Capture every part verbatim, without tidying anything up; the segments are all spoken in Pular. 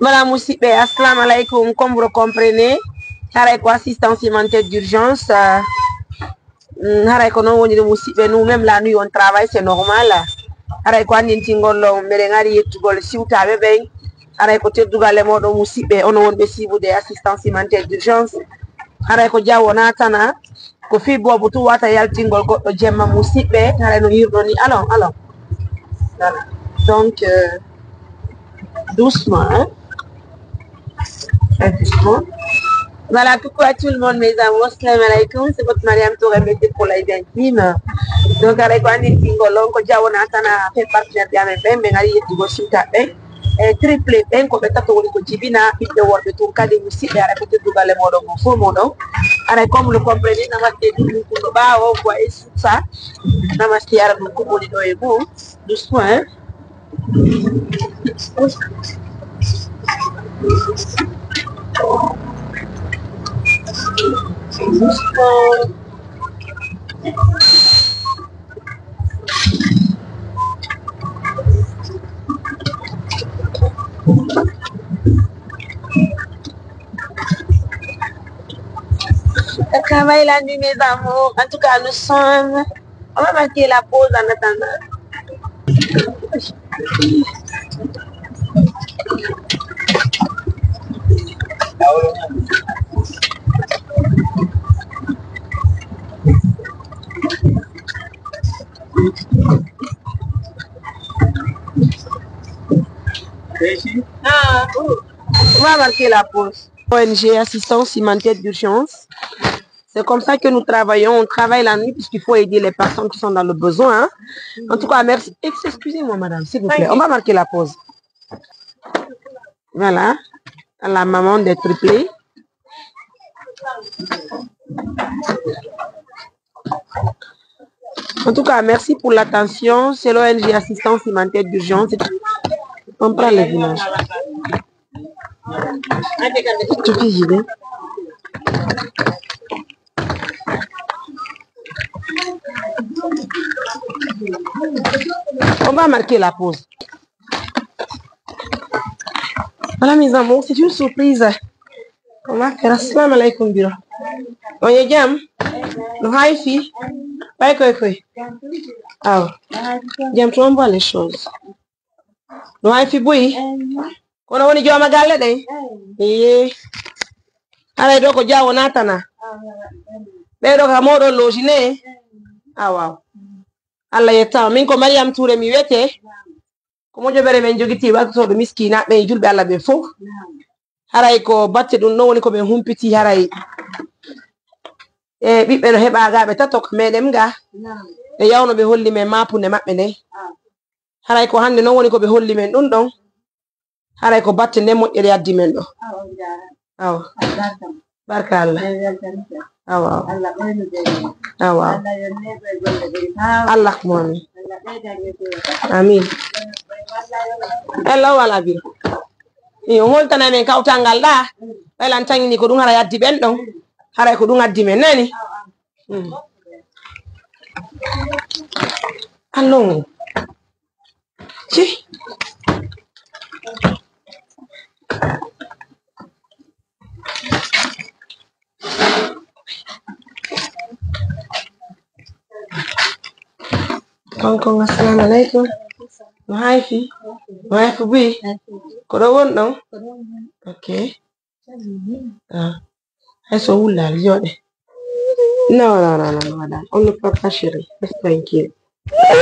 Voilà, musidɓe, assalamu alaikum. Comme vous le comprenez, haray ko assistance humanitaire d'urgence. Euh, mm, haray ko non woni ɗum, musidɓe. Nous-mêmes, la nuit, on travaille, c'est normal. Haray ko anndintingol ɗon, meɗen ari yettugol siwtaaɓe ɓen. Haray ko teddugal e mooɗon, musidɓe, onon wonɓe siibude assistance humanitaire d'urgence. Haray ko jaawo naatana. Ko fii boobu tun wata yaltingol goɗɗo jemma, musidɓe, haray no yirɗo ni. Alon, alon. Voilà. Donc, euh, doucement, hein. Très doucement. Voilà, coucou à tout le monde, mes amours. Salam alaikum. C'est votre Mariam Touré, mettez pour la Team. Donc, haray ko anndintingol on, ko jaawo naatana, ɓen partenaire ɓe amen ɓen, ɓen ari yettugol siwtaaɓe ɓen. E triplé ɓen, ko ɓe tato woni ko jibina, ɓiɓɓe worɓe tun kadi, musidɓe, haray ko teddugal e mooɗon on fow mooɗon. Haray comme le comprenez, namaste ɗum ɗum ko ɓaawo, ko e suusa. Namaste ara ɗum ko woni ɗo e mum. Doucement, hein? Doucement. Travail la nuit, mes amours. En tout cas, nous sommes. On va marquer la pause en attendant. Ah, oh. On va marquer la pause. O N G Assistance Humanitaire d'Urgence. C'est comme ça que nous travaillons. On travaille la nuit puisqu'il faut aider les personnes qui sont dans le besoin, hein. En tout cas, merci. Ex-, excusez-moi, madame, s'il vous plaît. On va marquer la pause. Voilà. À la maman des triplés. En tout cas, merci pour l'attention. C'est l'O N G Assistance Humanitaire d'Urgence. On prend les images. Tout est vidé. On va marquer la pause. Voilà, mes amours, c'est une surprise. On va faire. Assalamu alaikum, biro. On est jam? No haifi? Bai koi koi. Aw. Jam, tu on voit les choses. No haifi bui. Kono woni jooma galle ɗen. Iye. Haray ɗo ko jaawo naatana. Ɓee ɗo ka mooɗon logine. Awa. Allah yettama. Min ko Mariam Touré mi wiyete. Ko moƴƴere men jogitii wakkatoo ɗo miskiinaaɓe e julɓe Allah ɓe fof. Haray ko batte ɗum ɗon woni ko ɓe humpiti haray. E ɓiɓɓe no heɓaa gaa ɓe tato ka meɗen ga. Ɓe yawno ɓe holli men maapunde maɓɓe nden. Haray ko hannde non woni ko ɓe holli men ɗum ɗon. Haray ko batte nden moƴƴere addi men ɗo. Awa. Barka Allah. Awa, awa. Awa. Allah ko mo amin. Amin. Ella o wala biro. Iyo, holtana men kawtal ngal ɗa. Ɓaylan tangini ko ɗum haray addi ɓen ɗon. Haray ko ɗum addi men nani. Mm. Allons. Ci. Konkon, assalamu alaikum. No haifi? No haifi bui? Ko ɗo won ɗon? Ok. Ah. Hay so wullaali, jooɗe. Non, non, non, non, madame. On ne pleure pas, chérie. Reste tranquille.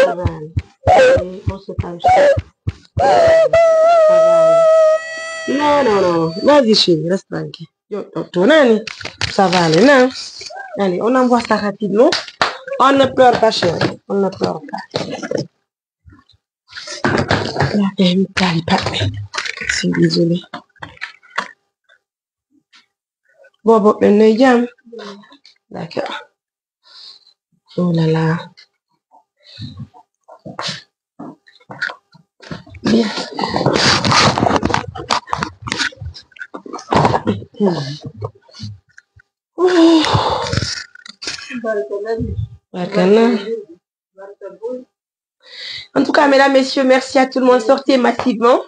Ça va aller. Allez, on se calme, chérie. Ça va aller. Non, non, non, non. Vas-y, chérie, reste tranquille. Yo, to, to nani? Ça va aller, non? Allez, on envoie ça rapidement. On ne pleure pas, chérie. On ne pleure pas. Là, ben, mi tawi paɗɗe. Je suis désolée. Bobo, ɓen no e jam? D'accord. Oh là là. Bien. Barka na. En tout cas, mesdames, messieurs, merci à tout le monde. Sortez massivement.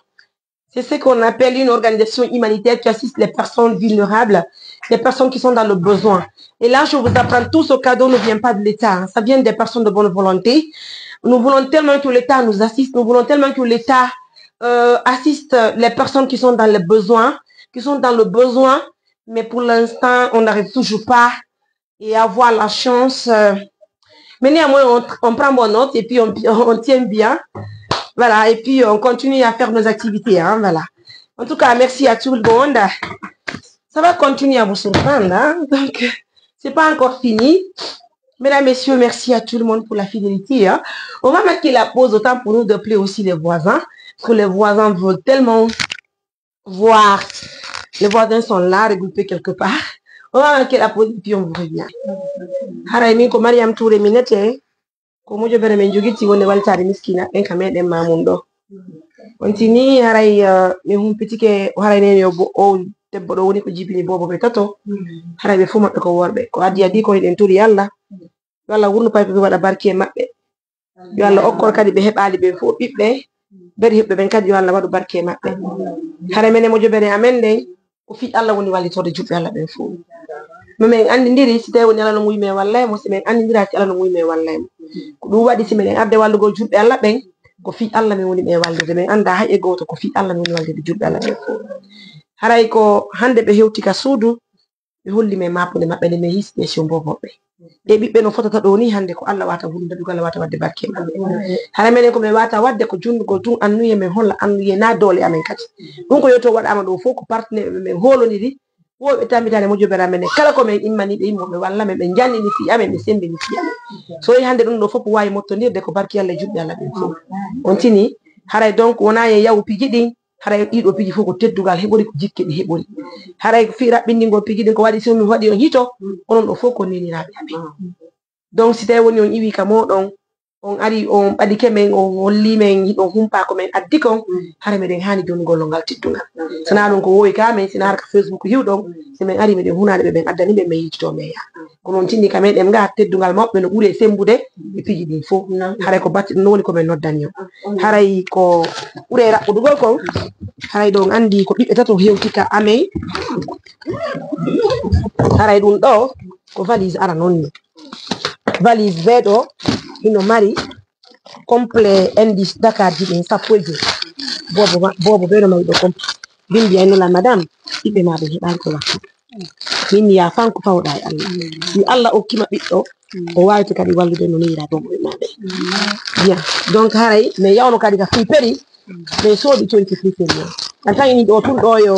C'est ce qu'on appelle une organisation humanitaire qui assiste les personnes vulnérables, les personnes qui sont dans le besoin. Et là, je vous apprends, tout ce cadeau ne vient pas de l'État, hein. Ça vient des personnes de bonne volonté. Nous voulons tellement que l'État nous assiste, nous voulons tellement que l'État, euh, assiste les personnes qui sont dans le besoin, qui sont dans le besoin. Mais pour l'instant, on n'arrive toujours pas et avoir la chance. Euh, mais néanmoins, on, on prend bonne note et puis on, on tient bien. Voilà, et puis on continue à faire nos activités, hein, voilà. En tout cas, merci à tout le monde. Ça va continuer à vous surprendre, hein. Donc, c'est pas encore fini. Mesdames, Messieurs, merci à tout le monde pour la fidélité, hein. On va marquer la pause, autant pour nous de plus aussi les voisins, parce que les voisins veulent tellement voir les voisins sont là, regroupés quelque part. On va marquer la pause et puis on vous revient. Haray min ko Mariam Touré mi nete, ko mojobere men jogitti wonde waltaade miskiina ɓen ka meɗen Mamoun ɗo. On tini haray, eh, mi humpitike o haray nene yo bo-, o debbo ɗo woni ko jibini boobo ɓe tato. Haray ɓe fof maɓɓe ko worɓe. Ko adii adii ko hiɗen tori Allah. Yo Allah wurnu payko ɓe waɗa barke e maɓɓe. Yo Allah okkor kadi ɓe heɓaali ɓen fof ɓiɓɓe, beri heɓɓe ɓen kadi yo Allah waɗu barke e maɓɓe. Hare men e mojobere amen nden, ko fii Allah woni wallitorde julɓe Allah ɓen fof. No men anndindiri, si tawi woni Allah no muuyi men wallay mo, si men anndindiraaki Allah no muuyi men wallay mo. Ko ɗum waɗi si meɗen arde wallugol julɓe Allah ɓen, ko fii Allah men woni ɓe wallirde. Men anndaa hay e gooto, ko fii Allah men woni wallirde julɓe Allah ɓen fof. Haray ko hannde ɓe hewti ka suudu, ɓe holli men maapunde maɓɓe nde men hisni e siyo mboboɓe. Ɓe ɓiɓɓe no fotata ɗo ni hannde ko Allah wata wurnude ɗum, Allah wata wadde barke e maɓɓe. Hara menen ko men wata wadde ko jundugol tun annuye men holla annuye na doole amen kadi. Ɗum ko yewto waɗama ɗo fof ko partenaire ɓe men holoniri. Woɓɓe tambitani mojobere amen e kala ko men immani ɓe immoɓe walla men ɓe jannini fii amen ɓe sembini fii amen. So yi hannde ɗum ɗo fof ko wawi mottondirde ko barki Allah e julɓe Allah ɓen fof. On tini haray donc wona yen yawu piiji ɗin. Haray ɗiɗo piiji fof ko teddungal heɓori, ko jikke ɗi heɓori. Haray ko fii raɓɓindingol piiji ɗin ko waɗi, si mi waɗi on hito, onon ɗo fof ko neniraaɓe amen. Donc, si tawi woni on iwi ka mooɗon, on ari, on ɓadike men, on holli men, hiɗon humpa ko men addi kon, haray meɗen haani jonnugol ngal teddungal. Sinaa ɗum ko wowi ka men, sinaa har ka Facebook hiwɗon, si men ari meɗen hunaade ɓe, ɓen addani ɓe, men yejjito men yaha. Ko non tinni ka meɗen nga teddungal mawɓe no ɓuri e sembude e piiji ɗin fof. Haray ko batte ɗum woni ko men noddani on. Haray ko ɓuri e raɓɓudugol kon, haray ɗon anndi ko ɓiɓɓe tato hewti ka amen. Haray ɗum ɗo ko valise ara non ni. Valise bee ɗo hino mari complet indice Dakar ji ɗin sappo e joy. Boobo ma-, boobo bee no mari ɗo complet. Bimbi ay nola madame, ɓiɓɓe ma ɓe heɓaali ko wattu. Min mi yaafan ko fawɗa e Allah. Si Allah okki ma ɓiɗɗo, o waawti kadi wallude no neyra boobo ɓe ma ɓe. Bien. Donc haray, mi yawno kadi ka friperie, mi soodi conci friperie o. En tant que ɗo tun ɗo yo,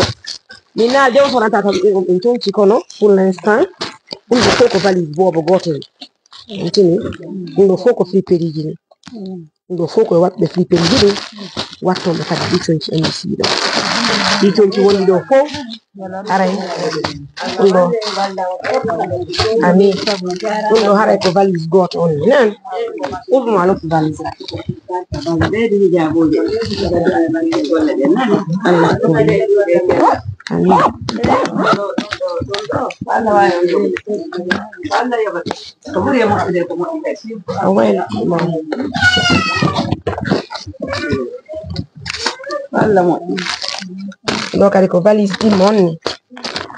mi naal de o sonata tan ɓe on ɓen conci kono, pour l'instant, ɗum ɗo fof ko valise boobo gooto ni. On tini, ɗum ɗo fof ko friperie ji ni. Ɗum ɗo fof ko waɗɓe friperie ji ɗin, wattonɓe kadi ɗi conci M D C ɗo. Ɗi conci woni ɗo fof, haray ɗum ɗo. Amin. Ɗum ɗo haray ko valise gooto on ni, nan. Ɗum ɗum a noppi valise ka. Allah ko. Amin. Ko ɓuri e moƴƴude ko moƴƴi kadi. O wayli ɗum. Walla moƴƴi. Ɗo kadi ko valise ɗin mon ni.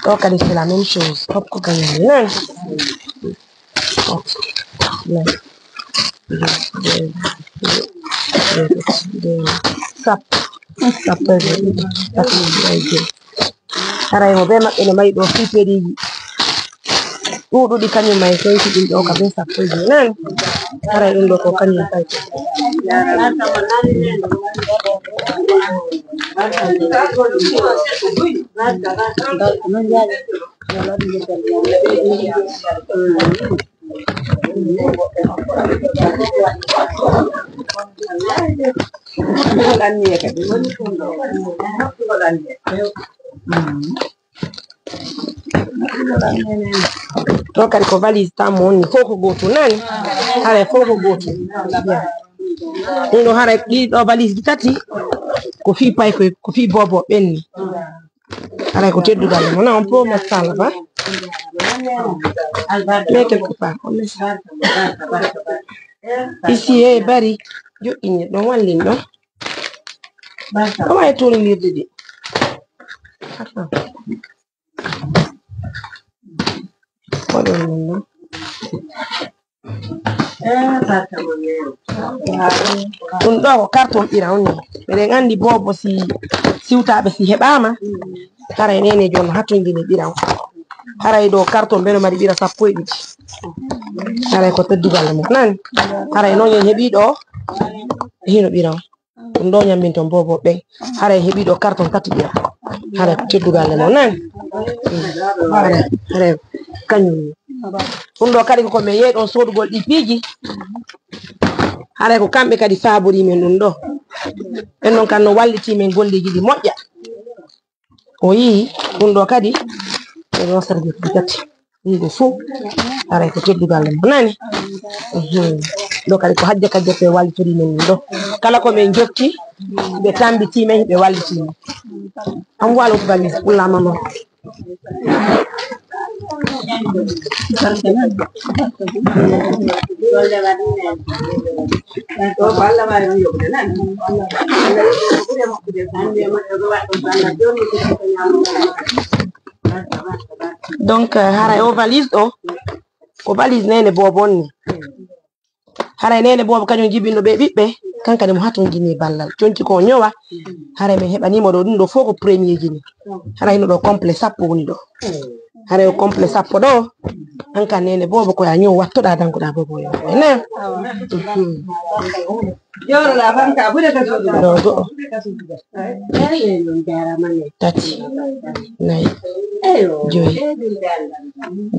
Ɗo kadi c'est la même chose. Hop ko gañi nan. Hop. Nan. Sappo. Sappo e joy. Sappo e joy. Haray mo bee maɓɓe no mari ɗo friperie ji ɗuuɗuɗi, kañum ma e conci ɗin ɗo ka bee sappo e joy. Nan, haray ɗum ɗo ko kañum fayti. Ɗo kadi ko valise tan mo woni, fof ko gootum, nani? Haray fof ko gootum. Ɗum ɗo haray ɗii ɗo valise ɗi tati, ko fii paykoy, ko fii boobo ɓenni. Haray ko teddugal mo, non, on peut mettre ça là-bas. Mais quelque part, on met ça. Ici, eh, bari, joɗɗini ɗon, wallin ɗon. Ɗum ay tuunindirde ɗi. Attends. Waɗu non non. Ɗum ɗoo ko karton ɓira on ni. Miɗen anndi boobo si siwtaaɓe si heɓaama, haray neene joon no hatonjini ɓira on. Haray ɗoo karton ɓe no mari ɓira sappo e ɗiɗi. Haray ko teddungal mo nani. Haray noon en heɓii ɗoo hino ɓira on. Ɗum ɗoo ñamminton boobo ɓen. Haray heɓii ɗoo karton tati ɓira. Haray ko teddungal mo nani. Haray, haray kañum. Ɗum ɗoo kadi ko ko men yehi ɗon soodugol ɗi piiji. Haray ko kamɓe kadi faaborii men ɗum ɗoo. Ɓen ɗon kan no wallitii men golleeji ɗi moƴƴa. O yii ɗum ɗoo kadi e ɗoo service ɗi tati. Ɗum ɗoo fof haray ko teddungal mo nani. Mhm. Ɗoo kadi ko hajja kajjate wallitori men ɗum ɗoo. Kala ko men jotti, ɓe tambitii men, ɓe wallitii men. An walo ko balli ullama non. Donc, euh, haray o valise ɗoo, ko valise neene boobo on ni. Haray neene boobo kañum jibinɗo ɓe ɓiɓɓe, kan kadi mo hatonjini ballal. Conci ko o ñowa, haray min heɓanii mo ɗoo, ɗum ɗoo fof ko premier ji ni. Haray hino ɗoo complet sappo woni ɗoo. Haray o complet sappo ɗoo, an kan neene boobo ko ya ñow wattoɗaa dankoɗaa boobo yo. Ne? Mhm. Ɗoo go'o. Tati. Nayi. Joyi.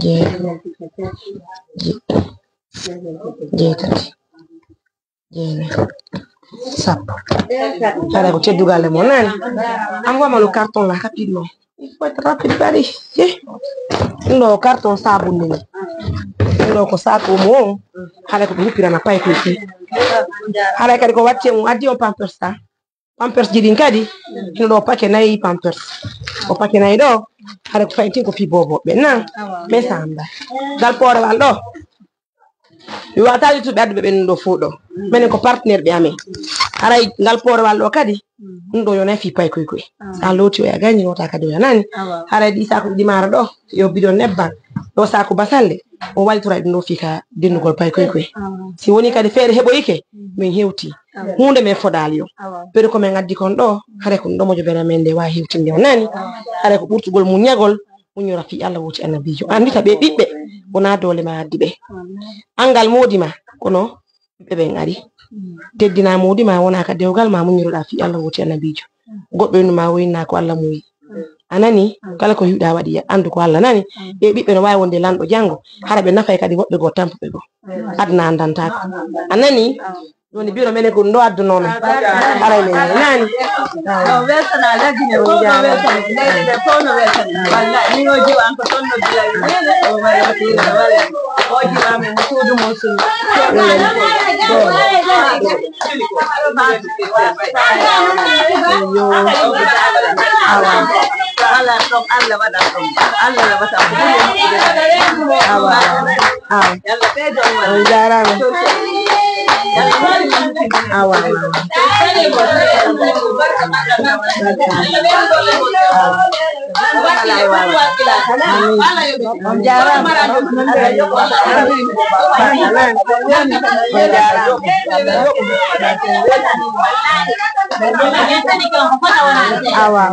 Jeego. Jeetati, jeenayi, sappo. Haray ko teddungal mo nani. An wama no carton la rapidement. Il faut être rapide bari. Ɗum ɗoo carton sabunde ni. Ɗum ɗoo ko sac omo on. Haray ko ɓe huppirana paykoy fii. Haray kadi ko watti e mum addi on pampers ta. Pampers ji ɗin kadi. Hino ɗoo paquet nayi pampers. O paquet nayi ɗoo. Haray ko fayitin ko fii boobo ɓe nan. Ɓe samba. Ngal poorewal ɗoo. Mi wata yettude ɓe adduɓe ɓen ɗoo fow ɗoo. Menen ko partenaire ɓe amen. Haray ngal poorewal ɗoo kadi, ɗum ɗoo yo nafi paykoy koy. Sa looti o ya gañi, loota kadi o ya nani. Haray ɗi saaku ɗi maaro ɗoo, yo bidon nebban. Ɗoo saaku basalle, o waltora ɗum ɗoo fii ka dennugol paykoy koy. Si woni kadi feere heɓoyike, min hewti. Huunde men fodaali on. Pero ko men addi kon ɗoo, haray ko ɗum ɗoo mojo bere men nde waawi hewtinde on nani. Haray ko ɓurtugol muññagol, muññora fii Allah wooti annabiijo. Anndita ɓe ɓiɓɓe, wonaa doole maa addi ɓe. Anngal moodi maa, kono ɓiɓɓe ɓen ari. Teddinaa moodi maa, wonaa ka dewgal maa muññoroɗaa fii Allah wooti annabiijo. Goɗɗo innu maa woyinnaa ko Allah muuyi. A nani? Kala ko hiwɗaa waɗi, anndu ko Allah nani. Ɓe ɓiɓɓe no waawi wonde lanɗo janngo, hara ɓe nafay kadi woɓɓe goo tampuɓe goo. Aduna anndantaako. A nani? Woni biro menen ko ɗum ɗoo adduno men. Haray men nani. No welsana lagine fow, no welsana leyɗe ɗe fow, no welsana. Wallahi, min o jiwa an ko toon no bila wi. O mari o tiri wala. O jiwa men suudu mum sunu. Awa. Wala ɗon Allah waɗa ɗon. Allah waɗa ko ɓuri moƴƴude. Awa. Awa. Yalla ɓeydo on. On jaaraama. Awa, awa, awa. On jaaraama. On jaaraama. Awa.